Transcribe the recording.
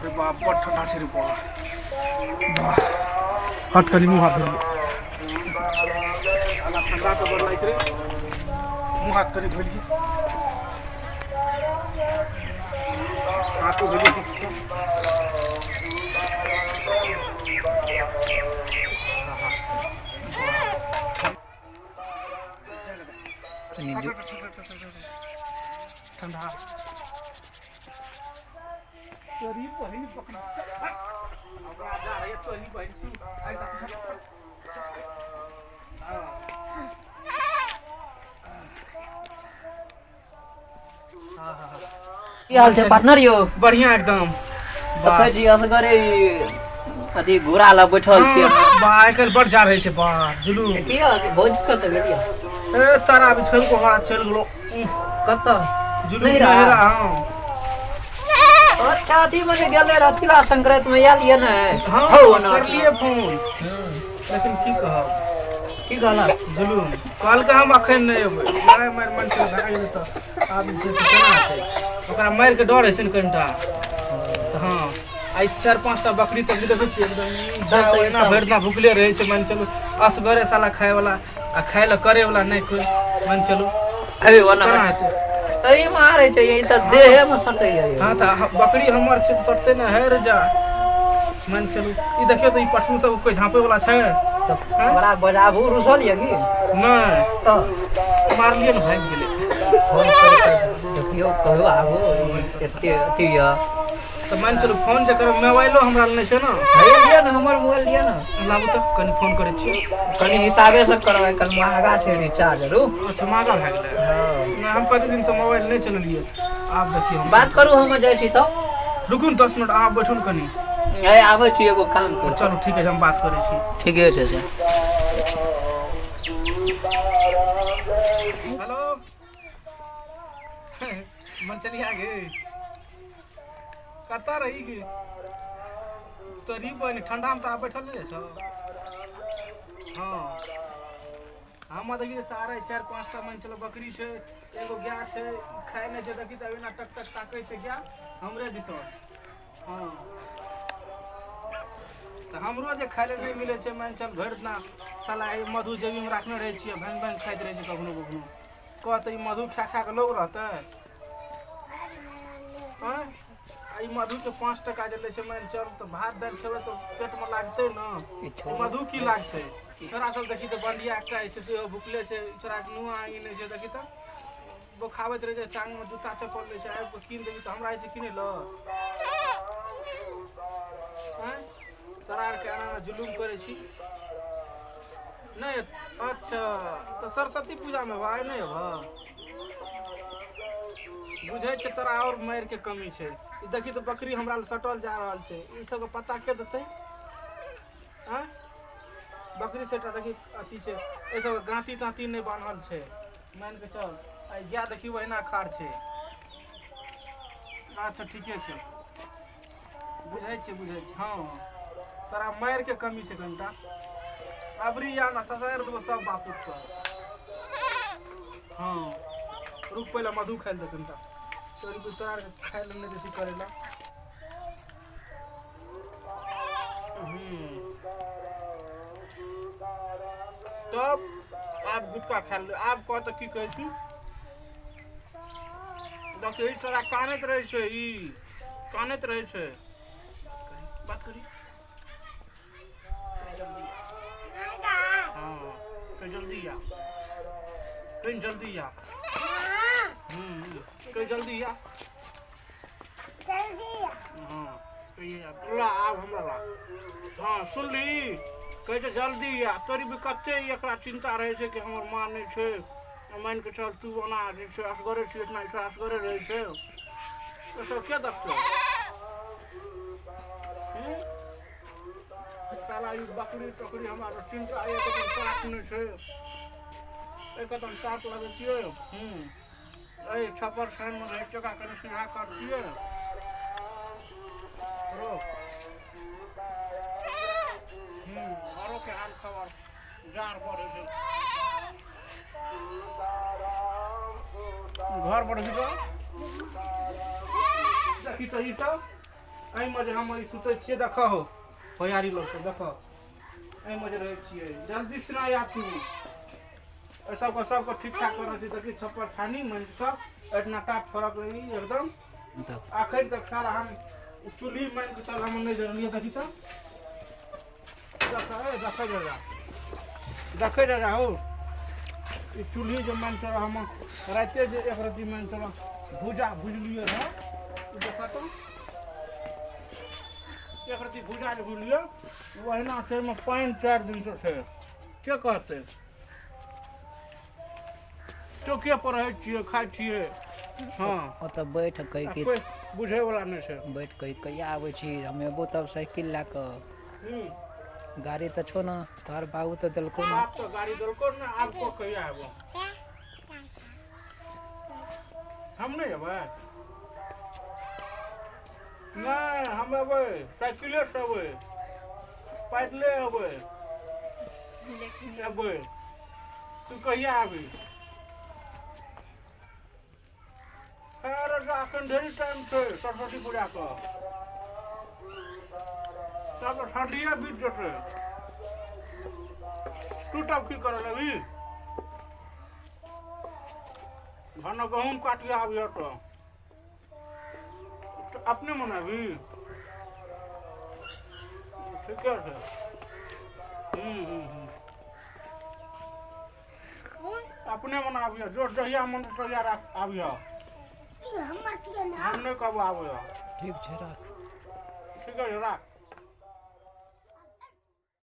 बाप रे बाप, बड़ ठंडा छै रे बा। वाह, हट कनी मुँह हाथ धोलियै। साला ठंडा तऽ बड़ लागै छै रे। मुँह हाथ कनी धोलियै, हाथो धोलियै। कनी जो ठंडा तोरी बहिन पकड़ हमरा जा रही है तोरी बहिन तू आई तक। की हाल छै पार्टनर यौ? बढ़िया एकदम। देखै छी असगरे ई अथी घोड़ा लग बैठल छियै। बा, आइ काल्हि बड़ जा रहै छै बा जुलूम। की हाल छै? भौज कतऽ गेलियै? ए तारा अभी छोड़ि कऽ हमरा चलि गेलो। कतऽ? जुलूम। नैहरा? नैहरा, हँ। अच्छा, अथी मने गेलै रहऽ तिला संक्रांति में आयल ये ने? हँ। हौ ओना। करलियै फोन, लेकिन की कहब। की कहलक? जुलूम कहलकै हम अखन नहि अबै। लड़ाइ मारि मन छै भए गेलै तऽ आब जे छै से केना हेतै? ओकरा मारिके डर होइ छै ने कनिटा तऽ। हँ, आइ चारि पाँच टा बकरी तकरी देखै छियै एकदम तऽ ई एना सब- भरि दिना भुखले रहै छै। मानि चलू असगरे साला खायवला आ खाय लए करैवला नहि कोइ, मानि चलू। अरे ओना केना हेतै? तऽ ई मारै छै, ई तऽ देहे मे सटै ये। हँ, तऽ बकरी हमर छै तऽ सटतै ने? हे रे जा, मानि चलू ई देखियौ तऽ ई पटुन सब कोइ झाँपै वला छै? तऽ बड़ा बजाबू रुसल ये की? नहि। तऽ मारलियै ने, भागि गेलै। फोन करि कऽ देखियौ, कहू आबू, ई एते अथी यऽ। तऽ मानि चलू फोन जे करब, मोबाइलो हमरा लग नहि छै ने। हे लिअ ने, हमर मोबाइल लिअ ने। लाबू तऽ कनि फोन करै छियै। कनि हिसाबे से करबै, कल महगा छै रिचार्ज रू। अच्छा, महगा भए गेलै? नहि, हम कते दिनसँ मोबाइल नहि चलेलियै। आब देखियौ हम बात करू, हम जाइ छी तऽ। रुकू ने 10 मिनट, अहाँ बैठू ने कनि। हे आबै छी, एगो काम करू। चलू ठीक छै, हम बात करै छी। ठीके छै से। हेलो, मन चलिया गे, कतऽ रही गे? तोरी बहिन, ठंडामे तोरा बैठल नहि छौ? हँ, हम देखी साढ़े चारि पाँच टा मानि चलो बकरी छै, एगो गाय छै, खाय नहि छै। देखी तऽ एना टक टक ताकै छै गाय हमरे दिस। हँ, तऽ हमरो जे खाय लए नहि मिलै छै, मानि चल भरि दिना साला ई मधु जेबीमे राखने रहै छियै, भाँगि भाँगि खाइत रहै छै कखनो कखनो। कह तऽ ई मधु खा खा कऽ लोग रहतै? आँय, आ ई मधुके 5 टका जे लै छै, मानि चल तऽ भात दालि खेबै तऽ पेटमे लागतै ने? ई मधु की लागतै? छोरा सब देखी तऽ बंदिया एकटा जे छै सेहो भुखले छै। छोराके नुआ ई नहि छै। देखी तऽ बोखाबैत रहै छै, टांगमे जूता चप्पल लै छै, आबि कऽ कीन देबी तऽ हमरा होइ छै किनै लए? आँय, तोरा आरके एना एना जुलुम करै छी नहि? अच्छा, तऽ सरस्वती पूजामे अयबह? आइ नहि अयबह? बुझै छै तोरा आओर मारिके कमी छै। ई देखी तऽ बकरी हमरा लग सटल जा रहल छै। ई सबके पता के देतै? आँय, बकरी सेटा देखी अथी छै, एहि सबके गाँती ताँती नहि बान्हल छै। मानि कऽ चल आ गाय देखी ओहिना खाड़ छै। अच्छा, ठीके छै, बुझै छियै, बुझै छियै। हँ, तोरा मारिके कमी छै कनिटा। अबरी या ने ससारि देबो सब बापूत के। हँ, रुक, पहिले मधु खाइ लए दे कनिटा। तोरी तोरा आरके खाइ लए नहि बेसी करै लए। तब आब गुटखा खा ले। आब कह तऽ की कहै छी? देखियौ, ई छोड़ा कानैत रहै छै, ई कानैत रहै छै। बात करी, कहीं जल्दी आ। हाँ, कहीं जल्दी आ, कहीं जल्दी आ। कहीं जल्दी आ। हाँ, कहीं आ। ला, आब हमरा ला। हाँ, सुनली? कहै छै जल्दी आ। तोरी भी कते एकरा चिन्ता रहै छै कि हमर माँ नहि छै। मानि कऽ चल तू ओना जे छै असगरे छी, इतना छै, असगरे रहै छै। ओ सब के देखतै? हूँ? साला ई बकरी टकरी हमरा चिन्ता एक कदम साफ नहि छै, एक कदम साफ लगै छियै। एहि छप्पर छानिमे रहै छै, ओकरा कनि सीधा करतियै। घरोके हाल खबर जाड़ पड़ै छै घर पर भी। देखी तऽ ई सब एहिमे जे हम ई सुतै छियै देखऽ हो भैयारी लोग सब देखऽ एहिमे जे रहै छियै जल्दी से ना आब तू एहि सबके सबके ठीक ठाक करै छै देखी छप्पर छानी मानि सब एतना टाट फरक रही एकदम अखन तक सारा हम चूल्ही मानि कऽ चल हम नहि जरलियै देखी तऽ देखै देखै जरा देखै जरा हो ई चूल्ही जे मानि चल हम राइते जे एक रत्ती मानि चल भूजा भुजलियै रहए ई देखऽ तऽ एक रत्ती भूजा जे भुजलियै ओ अहिना छै ओहिमे पानि 4 दिनसँ छै के कहतै चौके पर रहै छियै खाइ छियै हँ ओतऽ बैठ कहि आ कि कोइ बुझैवला नहि छै बैठ कहि कहिया आबै छी हम एबो तब साइकिल लए कऽ गाड़ी तऽ छौ ने तोहर बाबू तऽ देलको ने बाप तऽ गाड़ी देलको ने आब को कहिया एबो हम नहि एबै नहि हम एबै साइकिलेसँ एबै पैदले एबै एबै तू कहिया आबी अरे अखन ढेरी टाइम छै सरस्वती पूजाके तब तऽ ठण्डिए बीत जेतै तू तब की करऽ लगबी धान गहूँम काटिए आबिह तऽ अपने मनाबी ठीके छै हूँ हूँ हूँ अपने मन आबिह जो जहिया मन तहिया आबिह हम नहि कहबो आबिह ठीक छै राख ठीक छै राख।